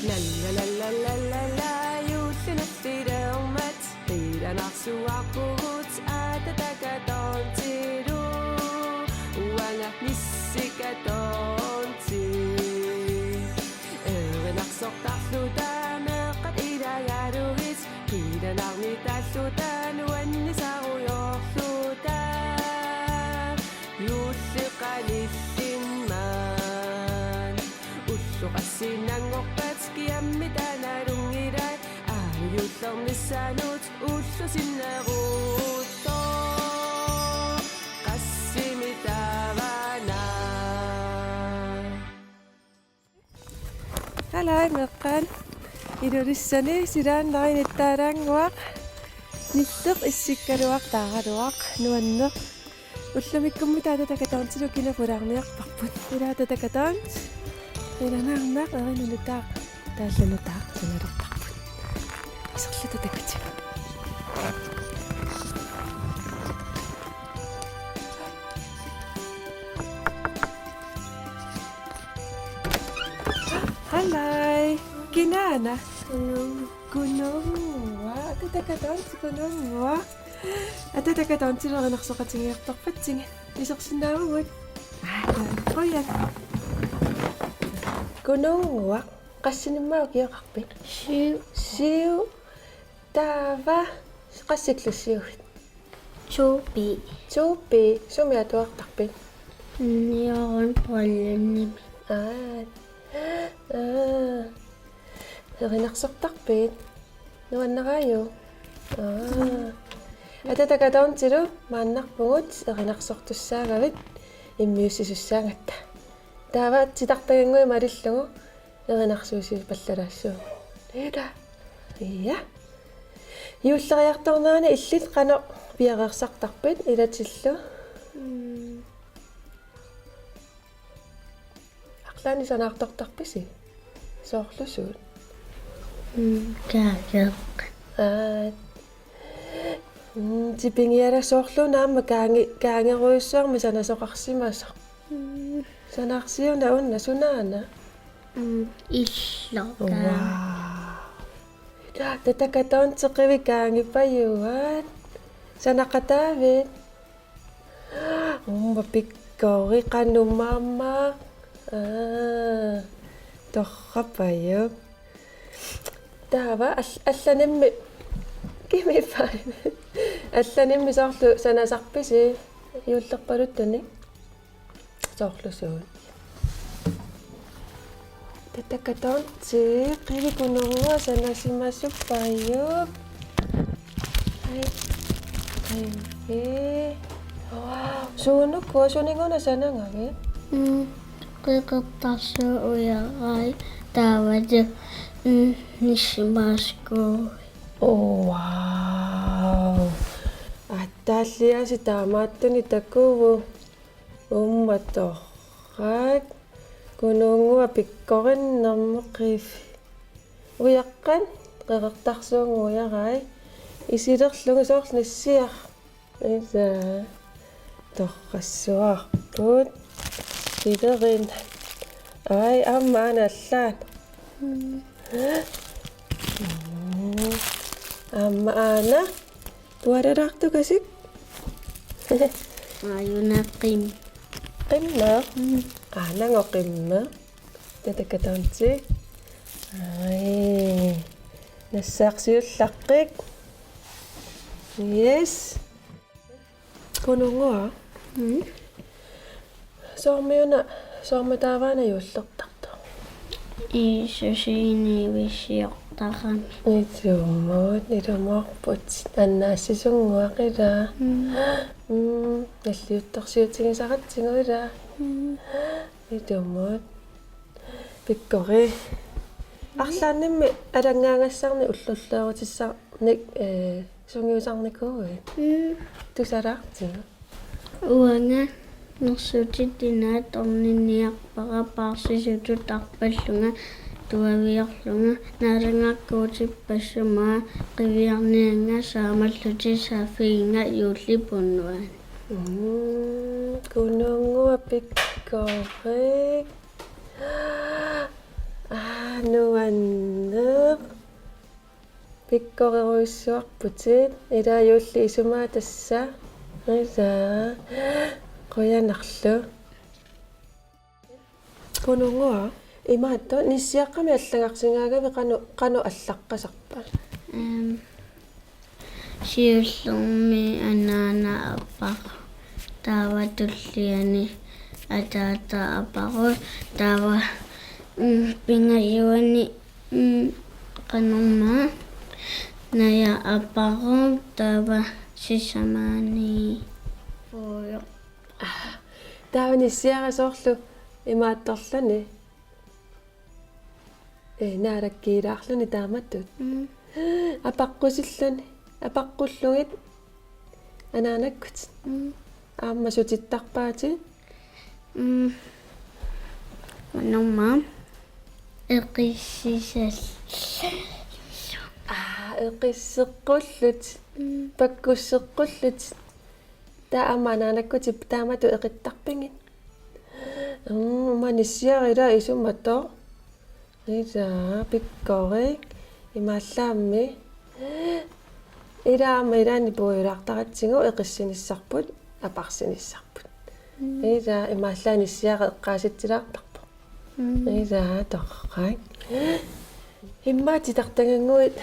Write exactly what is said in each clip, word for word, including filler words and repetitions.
La la la la la la la, juulli nallilermat qilanarsuarpugut Atatakka Tonsilu. Uanga Nissikka Tonsi. Erinarsortarluta meeqqat ilagalugit, qilanarnitalluta nuannisarujorluta. Juulli qanillimmat ulloq assinanngorpat kiammita nalunngilai, aajuna juullernissaanut ulloq sinneruuttoq. Qassimi taavana? Halai meeqqat. Ilulissani silaannarinittaalaannguaq. Nilleq issikkaluaq taaraluaq nuanneq. Ullumikkummi Atatakka Tonsilu kina qulaarniarparput. Ila Atatakka Tonsi. Ila naarnaq erinulutaaq. Taallanutaaq sanalerparput. Iserluta takutigut. Halai. Kinaana? Kununguaq. Kununguaq. Atatakka Tonsi Kununguaq. Atatakka Tonsilu erinarsoqatigiartorpatsigit. Isersinnaavugut. Aa, qujan. Kununguaq. Qassinimmaa ukioqarpit? Syv. Syv. Taava qassiklussiugit? To B. To B. Sumi atuartarpit? Niorun Brønlundimi. Aa. Aa. Erinarsortarpit? Nuannaraajuk? Aa. Atatakka Tonsilu maannarpugut erinarsortussaagavit immiussisussaagatta. Taava titartagannguit malillugu erinarsuusipallalassuugut. Ila. Ja. Juulleriartornerani illit qanoq piareersartarpit ilatillu? Mm. Arlaannik sanaartortarpisi? Soorlu suut? Mm, kaageq. Aa. Mm, tipigiala soorlu una aamma kaagi-, kaagerujussuarmik sanasoqarsimasoq. Mm. Sanaarsiuna una sunaana? Mm, illoq. Wow. Atatakka Tonsi qivik kaagipajuat. Sanaqataavit? Uumma pikkori qanumamma. Aa, torrapajuk. Taava al-, allanimmi kimipai. Allanimmi soorlu sanasarpisi juullerpaluttunik? Soorlu suut? Atatakka Tonsi, qivik Kununguaq sanasimasuppajuk. Ai. Ai. Wow. Suunuku, suninnguuna sanagavit? Mm. Qeqertarsuup Ujarai taavalu, mm, Nissimaaskuu. Oh, wow. Aatsaalliaasiit taamaattunik takuuk. Uumma torrak. Kununguaq pikkorinnermut qivik. Ujaqqat, Qeqertarsuup Ujarai. Isilerlunga soorlu nissiaq. Isa. Torrassuarput. Ilerinnaq. Ai, aamma aana allaat. Mm. Mm. Aamma aana. Pualalaartukasik. Aajuna qim-. Qimmeq. Mm. Aananngooq qimmeq. Atatakka Tonsi. Ai. Nassaarsiullaqqik. Yes. Kununguaq. Mm. Soormiuna, soormitaava una juullertartoq? Iisusiinivissiortarami. Ilumut, ilumoorputit. Annaassisunnguaq ila. Mm. Mm, nalliuttorsiutigisaratsigu ila. Mm. Ilumut. Pikkori. Arlaannimmi alanngaagassannik ullulleerutissarnik, eh, sungiusarnikuuit? Mm. Tusalaartigu. Uanga nersutit inaat orniniarpara paarsisutut arpallunga tuaviorlunga, naalagakkuutippassuma qiviarniannga saamallutik saaffiginnga juullip unnuani. Mm, Kununguaq pikkorik. Aa, Nuanneq. Pikkorerujussuarputit. Ila juulli isumaa tassa. Ila. Qujanarlu. Qununnguaq. Imaattoq nissiaqqami allagarsigaagavit qanoq, qanoq allaqqasarpa? Ehm, siullermi anaana aparu. Taava tulliani ataata aparu. Taava, mm, pingajuani, mm, qanormaa naja aparu. Taava sisamaani puujoq. Taava nissiara soorlu imaattorluni. Ee, naalakkiilaarluni taamatut. Mm. Apaqqusilluni, apaqqullugit anaanakkut. Mm. Aamma sutittarpaatit. Mm. Qanormaa eqissisal. Aa, eqisseqqullutit. Mm. Pakkusseqqullutit. Taava aamma anaanakkutip taamatut eqittarpigit. Mm, uuma nissiara ila isumatoq. Ila pikkorik. Imaallaammi. Ila aamma ilaanni puujulaartaratsigu eqissinissarput, aparsinissarput. Mm. Ila imaallaat nissiara eqqaasitsilaartarpoq. Mm. Ila torrak. Immaqa titartagannguit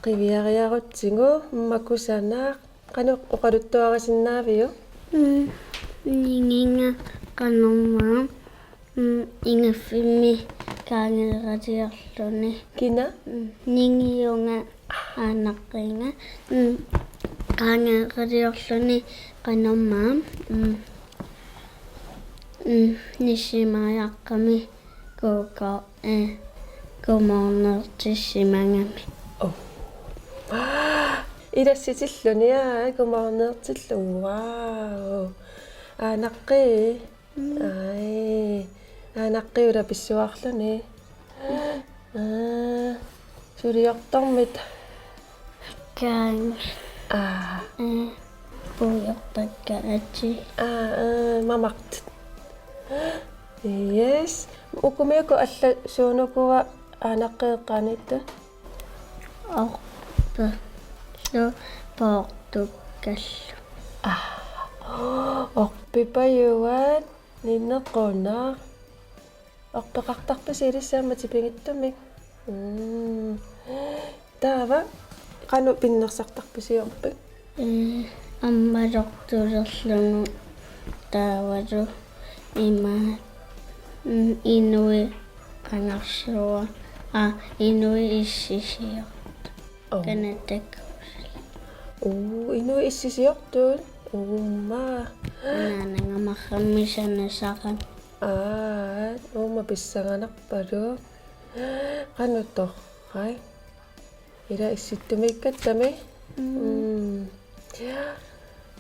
qiviariarutsigu, immaqa kusanaq. Qanoq oqaluttuarisinnaaviuk? Mm, ningiga qanormaa, mm, ingaffimmi kaangeeraliorluni. Kina? Mm, ningiunga aanaqqiinga, mm, kaangeeraliorluni qanormaa, mm, mm, nissimariaqqami kuuko-, eh, kumoorneertissimagami. Oh. Ilassitilluni, aa, kumoorneertillugu. Wow. Aanaqqii. Mm. Ai. Aanaqqii ulapissuarluni. Aa, suliortormit. Kaang. Aa. Ee, puujorpakka ati. Aa, aa, mamartut. Yes. Ukumiuku alla suunukua aanaqqeeqqaanitta? Orpillu poortukkallu. Aa, orpipajuat, ninequnaq. Orpeqartarpisi ilissi aamma tipigittumik? Mm. Taava qanoq pinnersartarpisiorpit? Ee, ammalortulerlugu taavalu ima, mm, inuit qangarsuua, aa, inuit issisiortut. Oh. Kanatakuusi. Uu, inuit issisiortut. Uuma. Anaanaga marramik sanasaqarami. Aa, uuma pissanganarpalu. Qanoq torrak. Ila issittumiikkattami. Mm. Mm.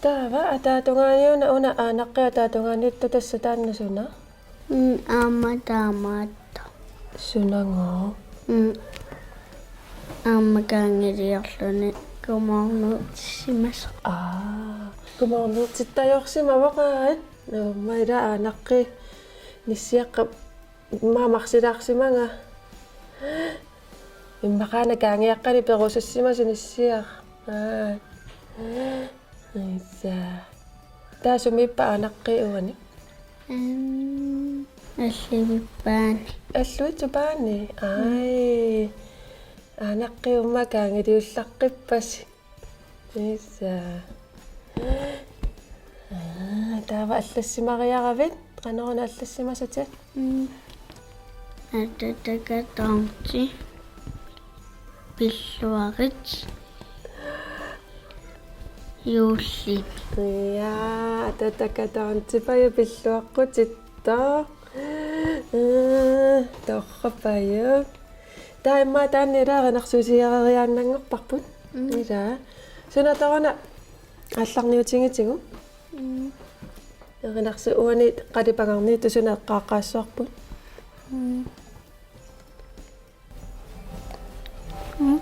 Taava ataatungaaniuna una aanaqqi ataatungaaniittoq tassa taanna suna? Mm, aamma taamaattoq. Sunagooq? Mm. Aamma kaangiliorluni kumoorneertissimasoq. Aa, kumoorneertittajorsimavoq aat. Aamma ila aanaqqi nissiaqqap mamarsilaarsimagaa. Immaqa aana kaangiaqqani perusussimasoq nissiaq. Aa. Issa. Taava sumiippa aanaqqii uani? Em, alluippaani. Alluitsupaani? Ai. Aanaqqii uuma kaangiliullaqqippasi. Issa. Aa, taava allassimariaravit? Qanoruna allassimasatit? Mm. Atataka Tornti pilluarit juullimi. Ja, Atataka Tornti paju pilluaqqutittoq. Aa, torrapaju. Taava immaqa taanna ila erinarsuusiareriaannanngorparput. Mm. Ila. Suna taanna aallarniutigitigu? Mm. Erinarsu-, uani qalipagarniittut suna eqqaaqqaassavarput? Mm. Mm.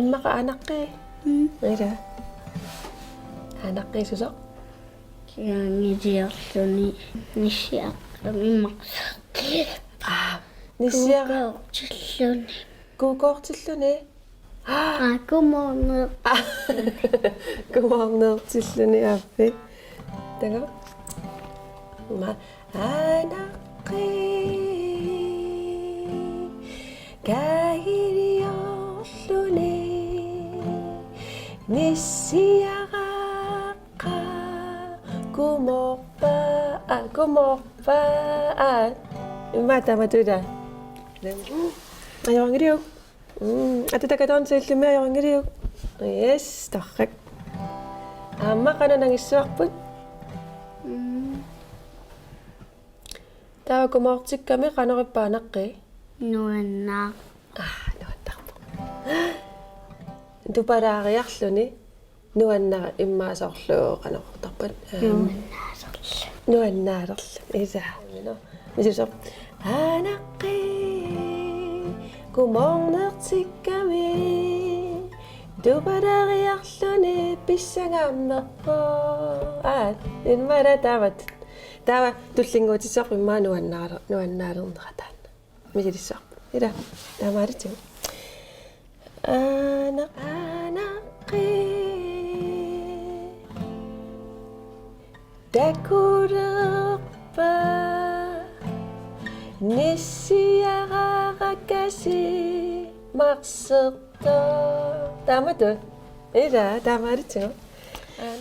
Immaqa aanaqqii? Mm. Ila. Aanaqqii susoq? Kaangiliorluni nissiaqqami marsoq. Aa. Nissiara. Kuukoortilluni. Kuukoortilluni. Aa, kumoorneer. Kumoorneertilluni aappi. Taga. Ma-, anaqqi. Kaagiliorluni. Nissiara. Qa-, kumoorpa-, aa, kumoorpa-, aa. Immaqa taamatut. Ajorangiliuk. Mm, Atatakka Atonti illimmi ajorangiliuk. Yes, torrak. Aamma qanoq nangissavarput? Mm. Taava kumoortikkami qanoq ippa anaqqi? Nuannaaq. Aa, nuannaarpoq. Tupalaariarluni nuanna-, immaqa soorlu qanoq oqartarpat? Ehm, nuannaalerluni. Nuannaalerluni. Isa. Misilissavarput. Anaqqi. Kumoorneertikkami. Tupalaariarluni pissangaammerpoq. Aa, immaqa taamatut. Taava tullinnguutissarput immaqa nuannaaler-, nuannaalernera taanna. Misilissavarput. Ila, taamaalitsigu. Ana-, anaqqi. Takulerpa. Nissiara rakasi marsertoq. Taamatut. Ila, taamaalitsigu.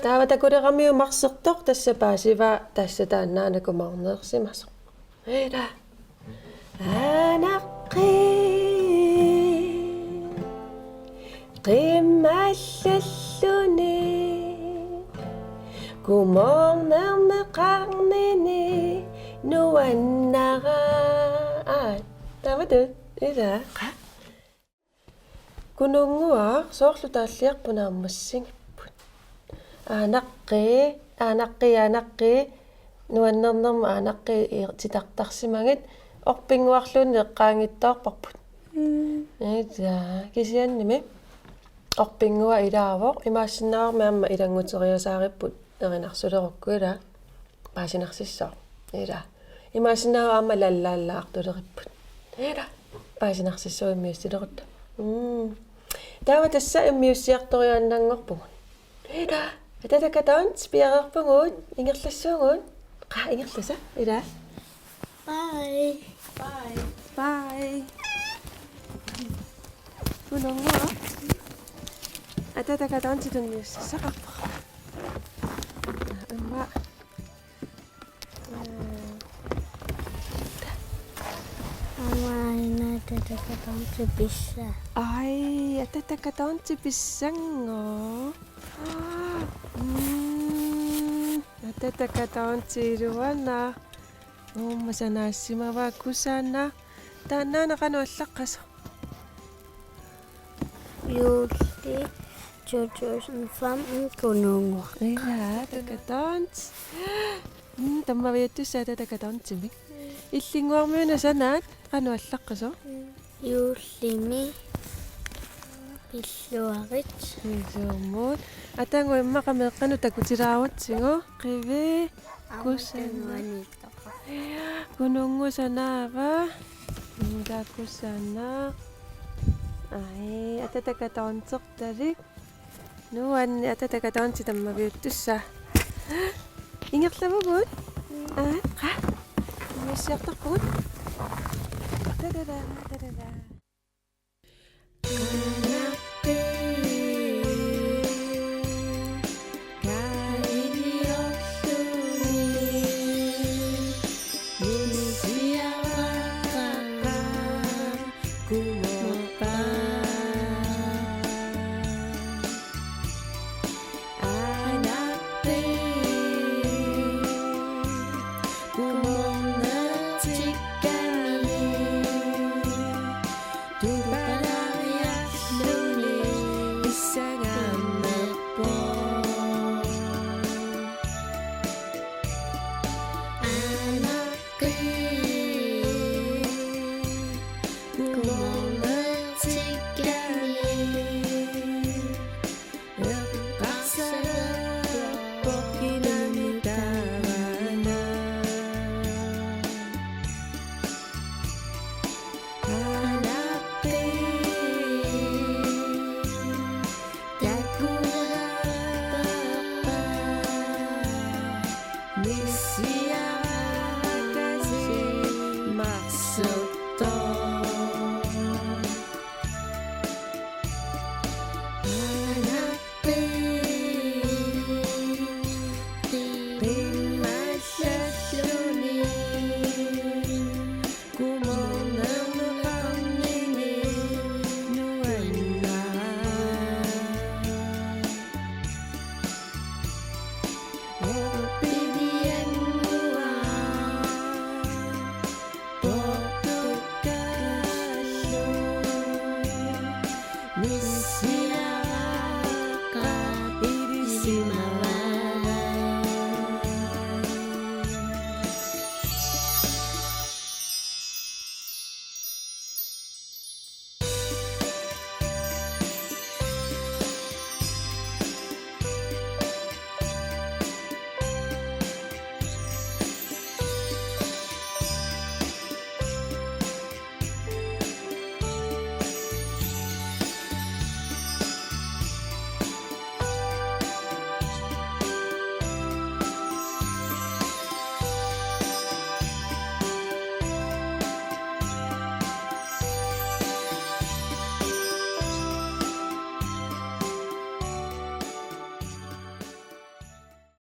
Taava takuleramiuk marsertoq tassa paasivaa tassa taannaana kumoorneersimasoq. Ila. Anaqqi. Qimallalluni. Kumoornermeqarnini nuannara. Aa, taamatut. Ila. Kununnguaq soorlu taalliarput naammassigipput. Anaqqi, anaqqi, anaqqi. Nuannernermut anaqqi i-, titartarsimagit orpinnguarluunniit eqqaanngitsoorparput. Mm. Ila, kisiannimi orpinnguaq ilaavoq, imaassinnaavarmi aamma ilannguteriasaaripput erinarsulerukku ila. Paasinarsissaaq. Ila. Imaassinnaavoq aamma lallaalaartulerippugut. Ila. Paasinarsissaaq immiussilerutta. Mm. Taava tassa immiussiartoriaannanngorpugut. Ila. Atatakka Atonti piareerpugut, ingerlassuugut. Qaa, ingerlasa. Ila. Bye. Bye. Bye. Kununnguaq. Atatakka Atonti tunniussissaqarpoq. Aamma. Aamma ina Atatakka Atonti pissa. Ai, Atatakka Atonti pissanngooq. Mm, Atatakka Atonti iluanaq. Uumma sanaassimavaa kusanaq. Taannaana qanoq allaqqasoq? Juulli to tusind fem Kununnguaq. Ila, Atatakka Atonti. Mm, tammaviuttussaaq Atatakka Atontimik. Illinnguarmiuna sanaat qanoq allaqqasoq? Juullimi pilluarit. Isuumut. Atagu immaqa meeqqanut takutilaarutsigu. Qivi. Aamma kusanaq. Tanuaniittoqarpoq. Kununnguaq sanaava. Ila kusanaq. Ai, Atatakka Atontiortalik. Nuanneq, Atatakka Atonti tammaviuttussaaq. Ingerlavugut? Aa, qaa. Immiussiartorpugut. Tadada, tadada.